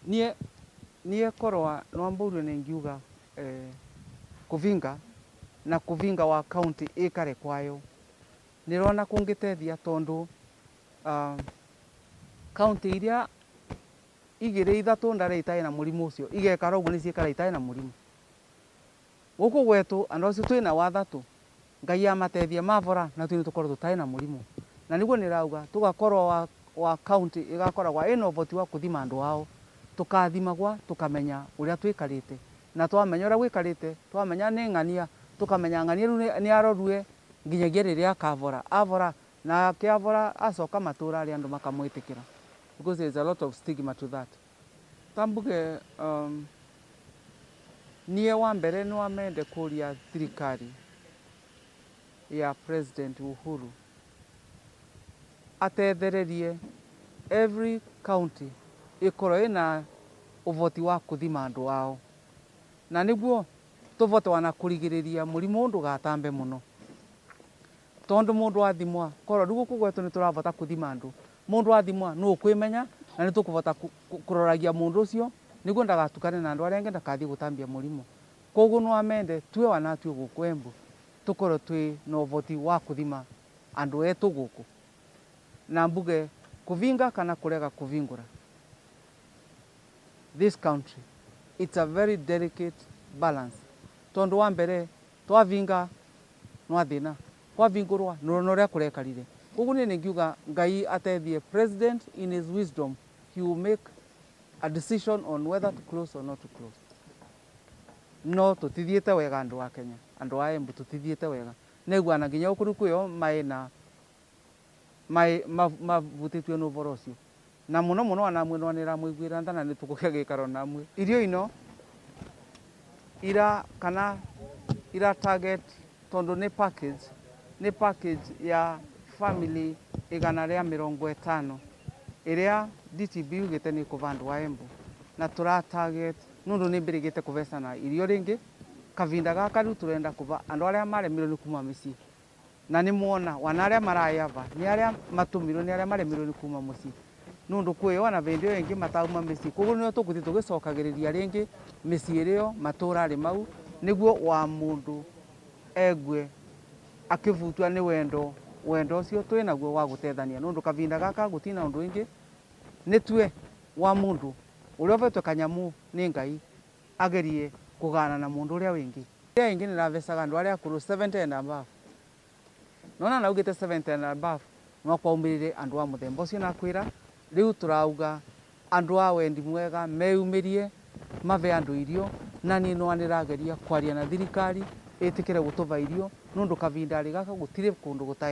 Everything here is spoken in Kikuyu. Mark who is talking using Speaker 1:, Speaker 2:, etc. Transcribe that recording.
Speaker 1: Nie korwa nwambũrue ningiuga kuvinga na kuvinga wa county ikare kwayo nirona kungitethia tondu county iria igiri ithatu ndare itai na murimu ucio igekara uguo niciikara itai na murimu. Guku gwetu andu acio twina wathatu Ngai amatethie mavora na twi nitukorwo tutai na murimu. Na niguo nirauga tugakorwo wa county igakoragwa ina uvoti wa kuthima andu ao, tukathimagwa tukamenya uria twikarite, na twamenya uria gwikarite, twamenya ni ng'ania, tukamenya ng'ania riu ni arorue nginyagia riria akavora. Avora na akiavora acoka matura aria andu makamwitikira, because there is a lot of stigma to that. Tambuge nie wa mbere ni wamende kuria thirikari ya President Uhuru atethererie every county ikorwo ina uvoti wa kuthima andu ao, na niguo tuvote wana kurigiriria murimu ndugatambe muno, tondu mundu athimwa korwo riu guku gwetu nituravota kuthima andu, mundu athimwa nukwimenya na nitukuvota kuroragia mundu ucio niguo ndagatukane na andu aria angi, ndakathie gutambia murimu. Koguo no amende tue wanatue guku Embu tukorwo twi na uvoti wa kuthima andu etu guku, na mbuge kuvinga kana kurega kuvingura this country, it's a very delicate balance, tondu wa mbere twavinga nwathina, kwavingurwa nurona uria kurekarire. Koguo nie ningiuga Ngai atethie president. In his wisdom he will make a decision on whether to close or not to close. No tutithiite wega andu a Kenya, andu a Embu tutithiite wega. Neguana nginya guku riu kwio mai na mai mavutitue ni uvoro ucio na muno muno anamwe no niramwiguira tha na nitukugia gikaro namwe. Irio ino ira kana ira target, tondu ni package ya family 150 iria DTB yugite ni kuva andu a Embu, na tura target nundu ni mbirigite kuvecana irio ringi kavinda gaka. Riu turenda kuva andu aria maremirwo ni kuma micii, na ni mwona wana aria marayava ni aria matumirwo ni aria maremirwo ni kuma mucii, nundu kwio ona vindi iyo ingi matauma micii. Koguo nio tukuthi tugicokagiriria ringi micii irio maturari mau, niguo wa mundu egue akivutwa ni wendo, wendo ucio twinaguo wa gutethania, nundu kavinda gaka gutina undu ingi ni tue wa mundu uria uvetwe kanyamu ni Ngai agerie kugana na mundu uria wingi. Iria ingi niravecaga andu aria akuru 70 and above. Nona naugite 70 and above no kwaumirire andu a muthemba ucio, nakwira riu turauga andu a wendi mwega meyumirie mave andu irio. Na nie no nirageria kwaria na thirikari itikire gutuva irio, nundu kavindari gaka gutiri kundu gutai.